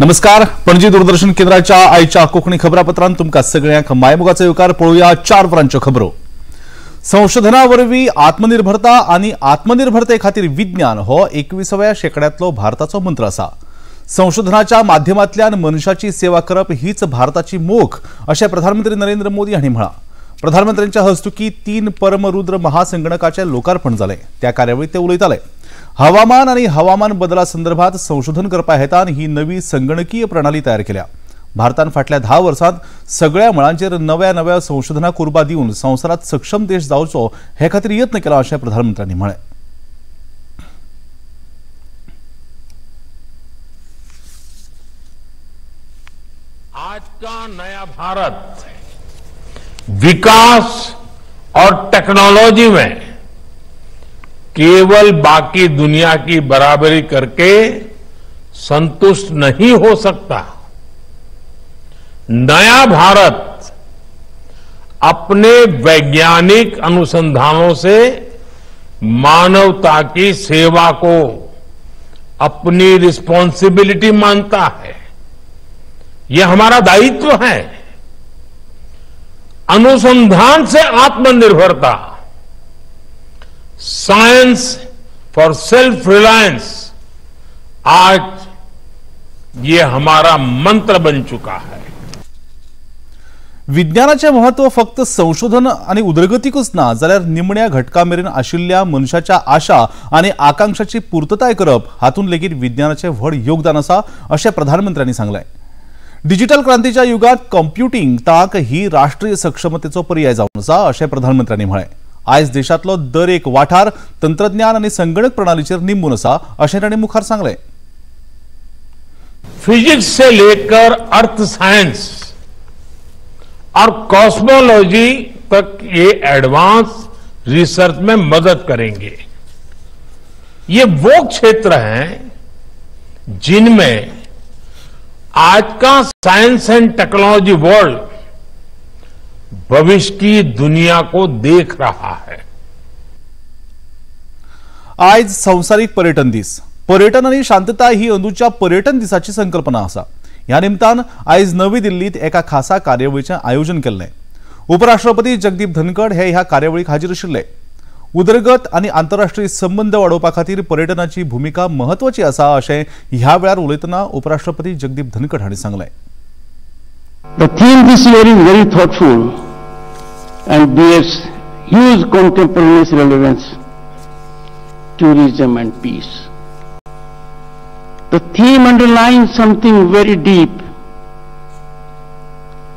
नमस्कार, पणजी दूरदर्शन केंद्राच्या आयच्या कोंकणी खबरापत्रांत तुमकां सगळ्यांक मायमोगाचो येवकार. पळोवया 4 वरांच्यो खबरो. संशोधना वरवीं आत्मनिर्भरता आनी आत्मनिर्भरते खातीर विज्ञान हो 21व्या शेंकड्यांतलो भारताचो मंत्र आसा. संशोधनाच्या माध्यमांतल्यान मनशाची सेवा करप हीच भारताची मोख अशें प्रधानमंत्री नरेंद्र मोदी हांणी म्हळां. प्रधानमंत्र्यांच्या हस्तुकी 3 परमरुद्र महासंगणकाचें लोकार्पण जालें. त्या कार्यावळीत ते उलयताले. हवामान आनी हवामान बदला संदर्भात संशोधन करपा हेतान ही नवी संगणकीय प्रणाली तयार केल्या. भारतान फाटल्या 10 वर्सांत सगळ्या मळांचेर नव्या नव्या संशोधनाक उर्बा दिवन संवसारांत सक्षम देश जावचो हे खातीर यत्न केला अशें प्रधानमंत्र्यांनी म्हळें. आज का नया भारत विकास और टेक्नोलॉजी में केवल बाकी दुनिया की बराबरी करके संतुष्ट नहीं हो सकता. नया भारत अपने वैज्ञानिक अनुसंधानों से मानवता की सेवा को अपनी रिस्पॉन्सिबिलिटी मानता है. यह हमारा दायित्व है. अनुसंधान से आत्मनिर्भरता, साइंस फॉर सेल्फ रिलायंस, आज ये हमारा मंत्र बन चुका है. विज्ञानाचें म्हत्व फक्त संशोधन आनी उदरगतीकूच ना, जाल्यार निमण्या घटका मेरेन आशिल्ल्या मनशाच्या आशा आनी आकांक्षाची पूर्तताय करप हातूंत लेगीत विज्ञानाचें व्हड योगदान आसा अशें प्रधानमंत्र्यांनी सांगलें. डिजिटल क्रांतीच्या युगांत कंप्युटींग तांक ही राष्ट्रीय सक्षमतेचो पर्याय जावन आसा अशें प्रधानमंत्र्यांनी म्हळें. आयज देशांतलो दर एक वाठार तंत्रज्ञान आनी संगणक प्रणालीचेर निंबून आसा अशें तांणी मुखार सांगलें. फिजिक्स से लेकर अर्थ साइंस और कॉस्मोलॉजी तक ये एडवांस रिसर्च में मदद करेंगे. ये वो क्षेत्र हैं जिनमें आज का साइंस एंड टेक्नोलॉजी वर्ल्ड भविष्य की दुनिया को देख रहा है. आयज संवसारीक पर्यटन दीस. पर्यटन आनी शांतताय ही अंदूच्या पर्यटन दिसाची संकल्पना आसा. ह्या निमतान आयज नवी दिल्लीत एका खासा कार्यावळीचें आयोजन केल्लें. उपराष्ट्रपती जगदीप धनखड हे ह्या कार्यावळीक हाजीर आशिल्ले. उदरगत आनी आंतरराष्ट्रीय संबंद वाडोवपा खातीर पर्यटनाची भुमिका म्हत्वाची आसा अशें ह्या वेळार उलयतना उपराष्ट्रपती जगदीप धनखड हांणी सांगलें. The theme this year is very thoughtful and bears huge contemporary relevance, tourism and peace. The theme underlines something very deep.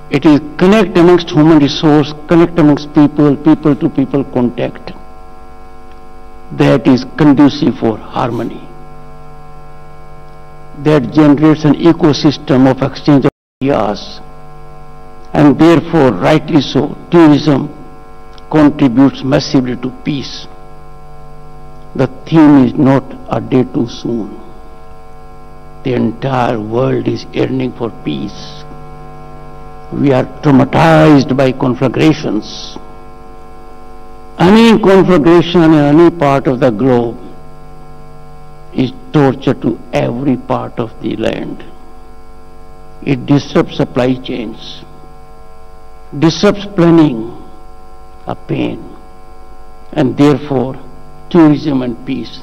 It is connect amongst human resource, connect amongst people, people to people contact. That is conducive for harmony. That generates an ecosystem of exchange of ideas. And therefore, rightly so, tourism contributes massively to peace. The theme is not a day too soon. The entire world is yearning for peace. We are traumatized by conflagrations. Any conflagration in any part of the globe is torture to every part of the land. It disrupts supply chains, disrupts planning, a pain, and therefore tourism and peace,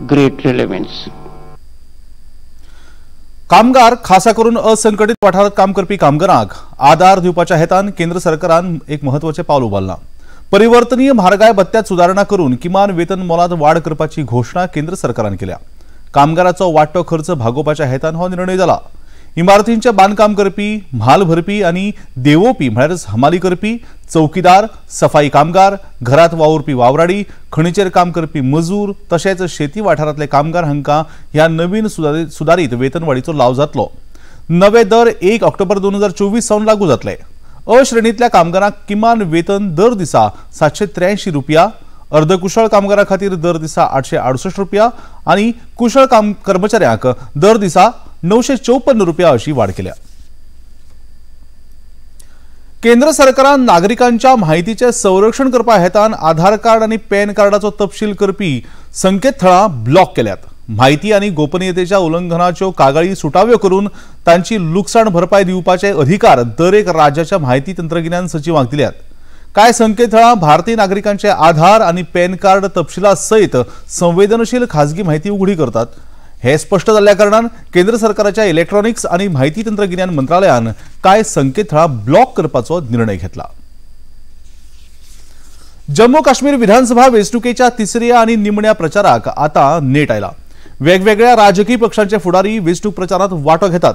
great relevance. कामगार खासा करून असंघटित वाठारांत काम करपी कामगारांक आदार दिवपाच्या हेतान केंद्र सरकारान एक म्हत्वाचें पावल उबारलां. परिवर्तनीय म्हारगाय भत्त्यांत सुदारणा करून किमान वेतन मोलांत वाड करपाची घोशणा केंद्र सरकारान केल्या. कामगाराचो वाडटो खर्च भागोवपाच्या हेतान हो निर्णय जाला. इमारतींचें बांदकाम करपी, म्हाल भरपी आनी देवोपी म्हळ्यारच हमाली करपी, चौकीदार, सफाई कामगार, घरांत वावुरपी वावराडी, खणीचेर काम करपी मजूर तशेंच शेती वाठारांतले कामगार हांकां ह्या नवीन सुदारीत वेतनवाडीचो लाव जातलो. नवे दर 1 ऑक्टोबर 2024 सावन लागू जातले. अ श्रेणींतल्या कामगारांक किमान वेतन दर दिसा 783 रुपया, अर्धकुशळ कामगारां खातीर दर दिसा 868 रुपया आनी कुशळ कर्मचाऱ्यांक दर दिसा 954 रुपया अशी वाड केल्या. केंद्र सरकारान नागरिकांच्या माहितीचें संरक्षण करपा हेतान आधार कार्ड आनी पॅन कार्डाचो तपशील करपी संकेतथळां ब्लॉक केल्यात. म्हायती आनी गोपनीयतेच्या उल्लंघनाच्यो कागाळी सुटाव्यो करून तांची लुकसाण भरपाय दिवपाचे अधिकार दरेक राज्याच्या म्हायती तंत्रगिन्यान सचिवांक दिल्यात। कांय संकेतथळां भारतीय नागरिकांचे आधार आनी पॅन कार्ड तपशिला सयत संवेदनशील खाजगी म्हायती उघडी करतात। हे स्पष्ट जाल्ल्या कारणान केंद्र सरकाराच्या इलेक्ट्रॉनिक्स आनी म्हायती तंत्रगिन्यान मंत्रालयान कांय संकेतथळां ब्लॉक करपाचो निर्णय घेतला। जम्मू काश्मीर विधानसभा वेंचणुकेच्या तिसऱ्या आनी निमण्या प्रचाराक आता नेट आयला। वेगवेगळ्या राजकीय पक्षांचे फुडारी वेंचणूक प्रचारात वांटो घेतात।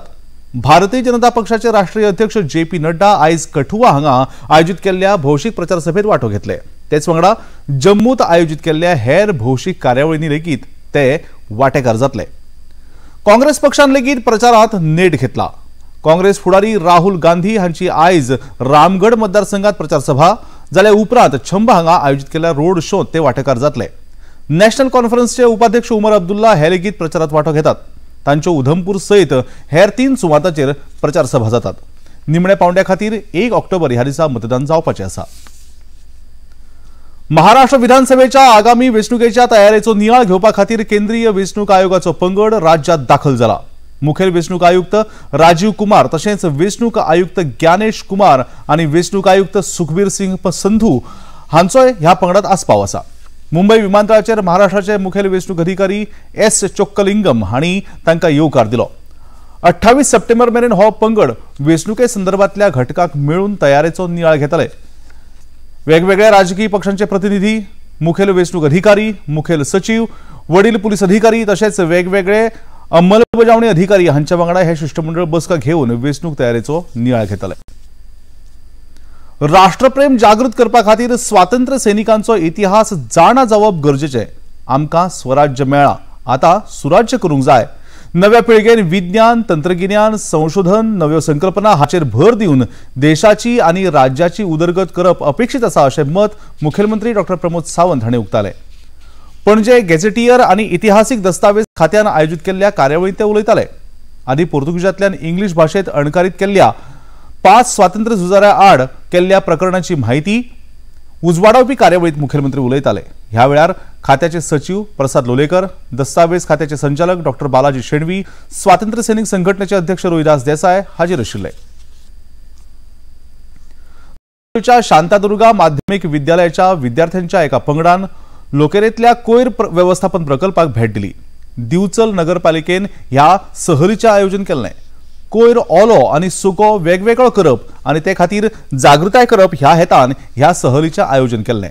भारतीय जनता पक्षाचे राष्ट्रीय अध्यक्ष जे पी नड्डा आयज कठुआ हांगा आयोजित केल्ल्या भौशीक प्रचार सभेत वांटो घेतले। तेच वांगडा जम्मूत आयोजित केल्ल्या हेर भौशीक कार्यावळींनी लेगीत ते वांटेकार जातले। काँग्रेस पक्षान लेगीत प्रचारात नेट घेतला। काँग्रेस फुडारी राहुल गांधी हांची आयज रामगढ मतदारसंघात प्रचार सभा जाल्यार उपरांत छंबा हांगा आयोजित केल्ल्या रोड शोत ते वांटेकार जातले। नॅशनल कॉन्फरन्सचे उपाध्यक्ष उमर अब्दुल्ला हे लेगीत प्रचारात वांटो घेतात। तांच्यो उधमपूर सयत हेर 3 सुवातांचेर प्रचार सभा जातात। निमण्या पावंड्या खातीर 1 ऑक्टोबर ह्या दिसा मतदान जावपाचें आसा। महाराष्ट्र विधानसभेच्या आगामी वेंचणुकेच्या तयारेचो नियाळ घेवपा खातीर केंद्रीय वेंचणूक आयोगाचो पंगड राज्यात दाखल जाला। मुखेल वेंचणूक आयुक्त राजीव कुमार तशेंच वेंचणूक आयुक्त ज्ञानेश कुमार आनी वेंचणूक आयुक्त सुखबीर सिंग संधू हांचोय ह्या पंगडात आस्पाव आसा। मुंबई विमानतळाचेर महाराष्ट्राचे मुखेल वेंचणूक अधिकारी एस चोक्कलिंगम हांणी तांकां येवकार दिलो। 28 सप्टेंबर मेरेन हो पंगड वेंचणुके संदर्भातल्या घटकाक मेळून तयारेचो नियाळ घेतले। वेगवेगळ्या राजकीय पक्षांचे प्रतिनिधी, मुखेल वेंचणूक अधिकारी, मुखेल सचिव, वडील पुलीस अधिकारी तशेंच वेगवेगळे अंमलबजावणी अधिकारी हांच्या वांगडा हे शिष्टमंडळ बसका घेवन वेंचणूक तयारेचो नियाळ घेतले। राष्ट्रप्रेम जागृत करपा खातीर स्वातंत्र्य सैनिकांचो इतिहास जाणा जावप गरजेचें। आमकां स्वराज्य मेळ्ळां, आतां सुराज्य करूंक जाय। नव्या पिळगेन विज्ञान, तंत्रगिन्यान, संशोधन, नव्यो संकल्पना हाचेर भर दिवन देशाची आनी राज्याची उदरगत करप अपेक्षित आसा अशें मत मुखेलमंत्री डॉक्टर प्रमोद सावंत हांणी उक्तायलें। पणजे गॅझेटियर आनी इतिहासीक दस्तावेज खात्यान आयोजित केल्ल्या कार्यावळींत ते उलयताले। आदी पोर्तुगीजांतल्यान इंग्लीश भाशेंत अणकारीत केल्ल्या 5 स्वातंत्र्य झुजाऱ्या आड केल्ल्या प्रकरणाची म्हायती उजवाडावपी कार्यावळींत मुखेलमंत्री उलयताले। ह्या वेळार खात्याचे सचिव प्रसाद लोलेकर, दस्तावेज खात्याचे संचालक डॉक्टर बालाजी शेणवी, स्वातंत्र्य सैनिक संघटनेचे अध्यक्ष रोहिदास देसाय हाजीर आशिल्ले। शांतादुर्गा माध्यमिक विद्यालयाच्या विद्यार्थ्यांच्या एका पंगडान लोकेरेंतल्या कोयर वेवस्थापन प्रकल्पाक भेट दिली। दिवचल नगरपालिकेन ह्या सहलीचें आयोजन केल्लें। कोयर ओलो आनी सुको वेगवेगळो करप आनी ते खातीर जागृताय करप ह्या हेतान ह्या सहलीचें आयोजन केल्लें।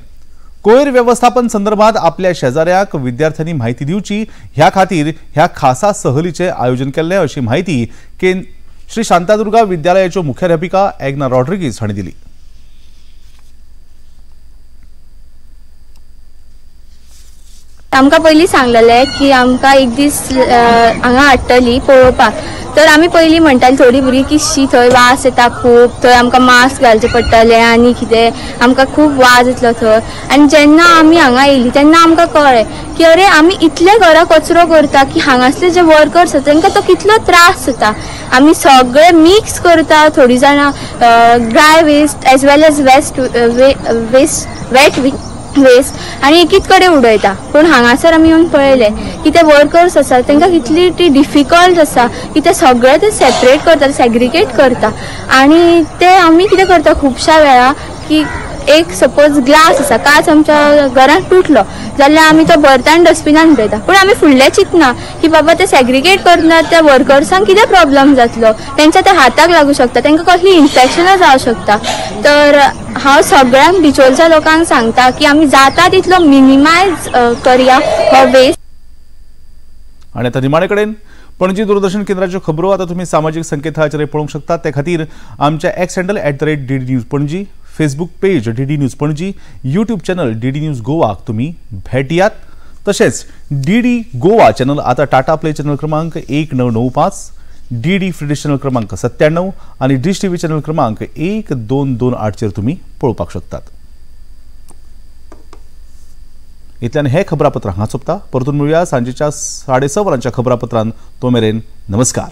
कोयर वेवस्थापन संदर्भात आपल्या शेजाऱ्याक विद्यार्थ्यांनी म्हायती दिवची ह्या खातीर ह्या खासा सहलीचें आयोजन केल्लें अशी म्हायती श्री शांतादुर्गा विद्यालयाच्यो मुख्याध्यापिका एग्ना रॉड्रिगीज हांणी दिली। आमकां पयलीं सांगलेलें की आमकां एक दीस हांगा हाडटली पळोवपाक, तर आमी पयलीं म्हणटाली थोडीं भुरगीं की शी थंय वास येता खूब, थंय आमकां मास्क घालचें पडटलें आनी कितें आमकां खूब वास येतलो थंय। आनी जेन्ना आमी हांगा येयली तेन्ना आमकां कळ्ळें की अरे आमी इतले घरा कचरो करता की हांगासले जे वर्कर्स आसा तांकां तो कितलो त्रास जाता। आमी सगळे मिक्स करता, थोडीं जाणां dry waste as well as waste wet waste आनी एकीच कडेन उडयता। पूण हांगासर आमी येवन पळयलें की ते वर्कर्स आसा तांकां कितली ती डिफिकल्ट आसा की ते सगळे ते सेपरेट करता, सेग्रिगेट करता। आनी ते आमी कितें करता खुबश्या वेळा की एक सपोज ग्लास आसा, काच आमच्या घरांत तुटलो जाल्यार आमी तो भरता आनी डस्टबिनान उडयता, पूण आमी फुडलें चिंतना की बाबा ते सेग्रिगेट करतना त्या वर्कर्सांक कितें प्रॉब्लम जातलो, तेंच्या ते हाताक लागूं शकता, तांकां कसली इन्फेक्शनां जावं शकता। तर हांव सगळ्यांक बिचोलच्या लोकांक सांगता की आमी जाता तितलो मिनिमायज करया हो वेस्ट। आनी आतां निमाणे कडेन पणजी दूरदर्शन केंद्राच्यो खबरो आतां तुमी सामाजीक संकेतथळाचेर पळोवंक शकतात। ते खातीर आमच्या X handle @DD News Panaji, Facebook page DD News Panaji, YouTube channel DD News गोवाक तुमी भेट दियात। तशेंच डीडी गोवा चॅनल आतां टाटा प्ले चॅनल क्रमांक 1995, डीडी फ्री चॅनल क्रमांक 97 आनी डिश टीव्ही चॅनल क्रमांक 1228 चेर तुमी पळोवपाक शकतात। इतल्यान हे खबरापत्र हांगा सोंपता। परतून मेळुया सांजेच्या 6:30 वरांच्या खबरापत्रान। तो मेरेन नमस्कार।